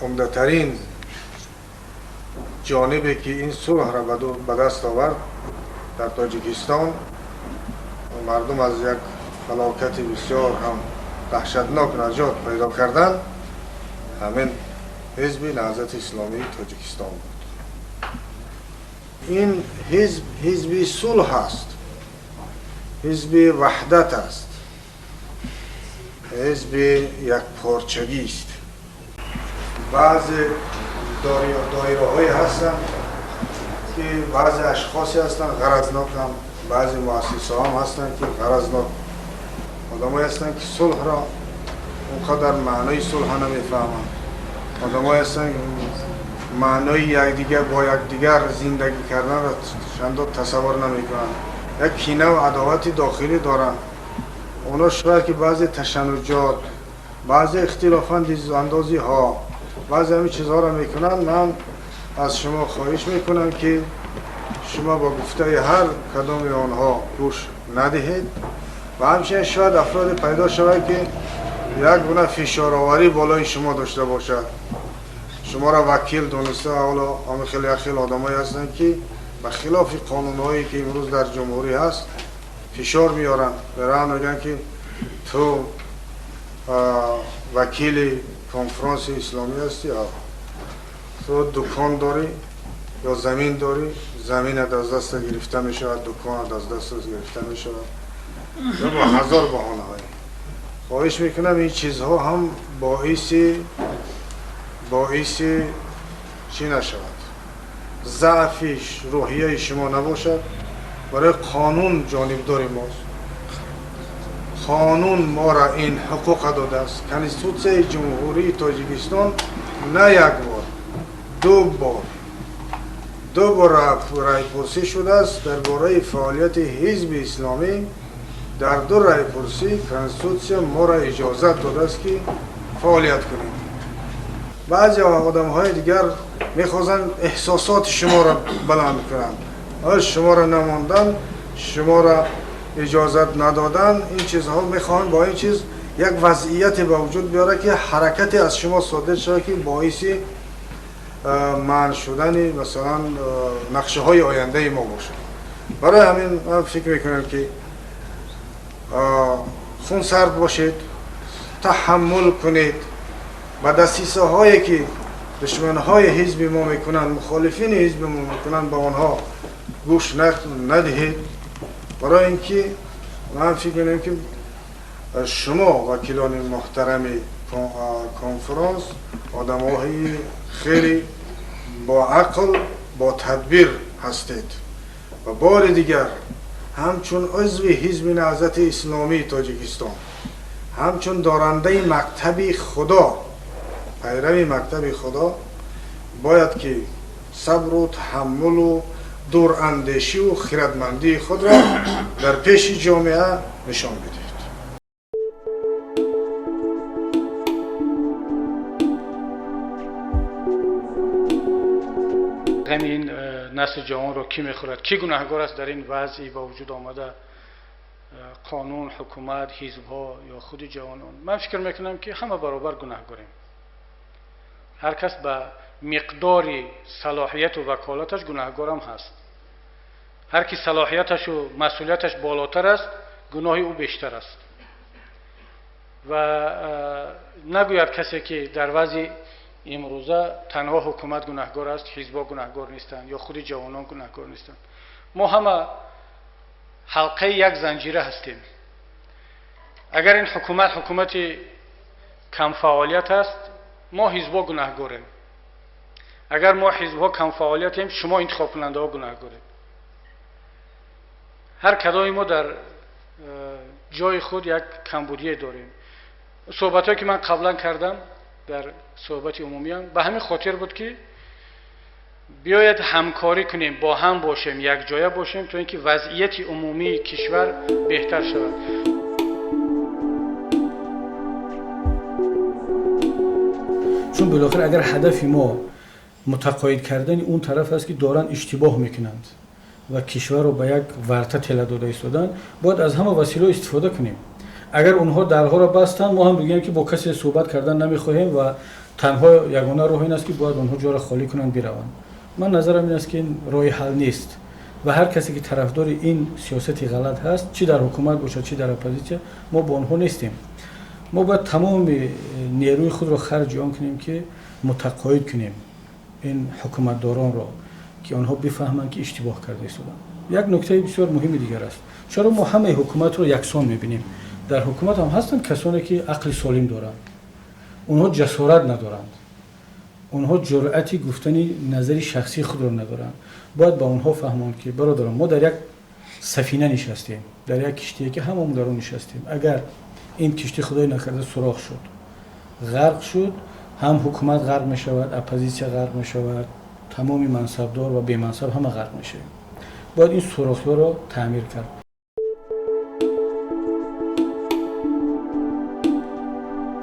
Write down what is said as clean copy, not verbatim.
Умдатарин ҷонибе ки ин сулҳро ба даст овард дар Тоҷикистон, мардум аз як фалокати бисёр ҳам даҳшатнок наҷот пайдо кардан, ҳамин Ҳизби Наҳзати Исломии Тоҷикистон буд. Ин ҳизб ҳизби сулҳ аст, ҳизби ваҳдат аст, ҳизби якпорчагист. Баъзе доираҳое ҳастанд ки баъзе ашхосе ҳастанд ғаразнокам, баъзе муассисаҳо ҳам ҳастанд ки ғаразнок одамое ҳастанд ки сулҳро он қадар маънои сулҳро намефаҳманд. Одамое ҳастанд маънои якдигар бо якдигар зиндагӣ карданро чандон тасаввур намекунанд, як кинаву адовати дохилӣ доранд. Онҳо шояд ки баъзе ташаннуҷот, баъзе ихтилофандозиҳо, баъзе ҳамин чизҳоро мекунанд. Ман аз шумо хоҳиш мекунам ки шумо ба гуфтаи ҳар кадоми онҳо гӯш надиҳед ва ҳамчунин шояд афроде пайдо шавад ки як гуна фишороварӣ болои шумо дошта бошад, шуморо вакил дониста. Ҳоло ҳамин хеле як хел одамое ҳастанд ки ба хилофи қонунҳое ки имрӯз дар ҷумҳурӣ ҳаст фишор меоранд, бераҳм мегӯянд ки ту вакили конфронси исломӣ ҳастӣ, ту дукон дорӣ ё замин дорӣ, заминат аз даста гирифта мешавад, дуконат аз даста гирифта мешавад ё бо ҳазор баҳонаҳое. Хоҳиш мекунам, ин чизҳо ҳам боиси чӣ нашавад, заъфи рӯҳияи шумо набошад. Барои қонун ҷонибдори мост, қонун моро ин ҳуқуқа додааст. Конститутсияи Ҷумҳурии Тоҷикистон на як бор, ду бор райпурсӣ шудааст дар бораи фаъолияти ҳизби исломӣ. Дар ду райпурсӣ конститутсия моро иҷозат додааст ки фаъолият кунем. Баъзе одамҳои дигар мехозанд эҳсосоти шуморо баланд кунанд, шуморо намондан, шуморо иҷозат надодан, ин чизҳо мехоҳанд бо ин чиз як вазъияте ба вуҷуд биёрад ки ҳаракате аз шумо содир шавад ки боиси манъ шудани, масалан, нақшаҳои ояндаи мо бошад. Барои ҳамин ман фикр мекунам ки хунсард бошед, таҳаммул кунед ба дасисаҳое ки душманҳои ҳизби мо мекунанд, мухолифини ҳизби мо мекунанд, ба онҳо гӯш надиҳед. Барои ин ки ман фикр мекунам ки шумо вакилони муҳтарами конфронс одамҳои хеле бо ақл, бо тадбир ҳастед ва бори дигар ҳамчун узви Ҳизби Наҳзати Исломии Тоҷикистон, ҳамчун дорандаи мактаби Худо, пайрави мактаби Худо, бояд ки сабру таҳаммулу дурандешиву хирадмандии худро дар пеши ҷомеа нишон бидиҳед. Ғами ин насли ҷавонро кӣ мехӯрад? Кӣ гунаҳгор аст дар ин вазъи ба вуҷуд омада? Қонун, ҳукумат, ҳизбҳо ё худи ҷавонон? Ман фикр мекунам ки ҳама баробар гунаҳгорем. Ҳар кас ба миқдори салоҳияту ваколаташ гунаҳгорам ҳаст. Ҳар ки салоҳияташу масъулияташ болотар аст, гуноҳи ӯ бештар аст. Ва нагӯяд касе ки дар вазъи имрӯза танҳо ҳукумат гунаҳгор аст, ҳизбҳо гунаҳгор нестанд ё худи ҷавонон гунаҳгор нестанд. Мо ҳама ҳалқаи як занҷира ҳастем. Агар ин ҳукумат ҳукумати камфаъолият аст, мо ҳизбҳо гунаҳгорем. Агар мо ҳизбҳо камфаъолиятем, шумо интихобкунандаҳо гунаҳгоред. Ҳар кадоми мо дар ҷои худ як камбудие дорем. Суҳбатҳое ки ман қаблан кардам дар суҳбати умумиям, ба ҳамин хотир буд ки биёед ҳамкорӣ кунем, бо ҳам бошем, якҷоя бошем, то ин ки вазъияти умумии кишвар беҳтар шавад. Чун билохир агар ҳадафи мо мутақоид кардани он тараф аст ки доранд иштибоҳ мекунанд ва кишварро ба як варта тела дода истоданд, бояд аз ҳама василаҳо истифода кунем. Агар онҳо дарҳоро бастанд, мо ҳам бигӯем ки бо касе суҳбат кардан намехоҳем ва Танҳо ягона роҳ ин аст, ки бояд онҳо ҷоро холӣ кунанд, бираванд. Ман назарам ин аст, ки ин роҳи ҳал нест ва ҳар касе ки тарафдори ин сиёсати ғалат ҳаст, чӣ дар ҳукумат бошад, чӣ дар оппозитсия, мо бо онҳо нестем. Мо бояд тамоми нерӯи худро харҷи он кунем, ки мутақоид кунем ин ҳукуматдоронро, ки онҳо бифаҳманд, ки иштибоҳ карда истоданд. Як нуктаи бисёр муҳими дигар аст: чаро мо ҳамаи ҳукуматро яксон мебинем? Дар ҳукумат ҳам ҳастанд касоне, ки ақли солим доранд. Онҳо ҷасорат надоранд, онҳо ҷуръати гуфтани назари шахсии худро надоранд. Бояд ба онҳо фаҳмонд, ки бародарон, мо дар як сафина нишастем, дар як киштие, ки ҳамамон дар он нишастем. Агар ин киштӣ, худои накарда, сурох шуд, ғарқ шуд, ҳам ҳукумат ғарқ мешавад, оппозитсия ғарқ мешавад, тамоми мансабдор ва бемансаб ҳама ғарқ мешавем. Бояд ин сурохиҳоро таъмир кард.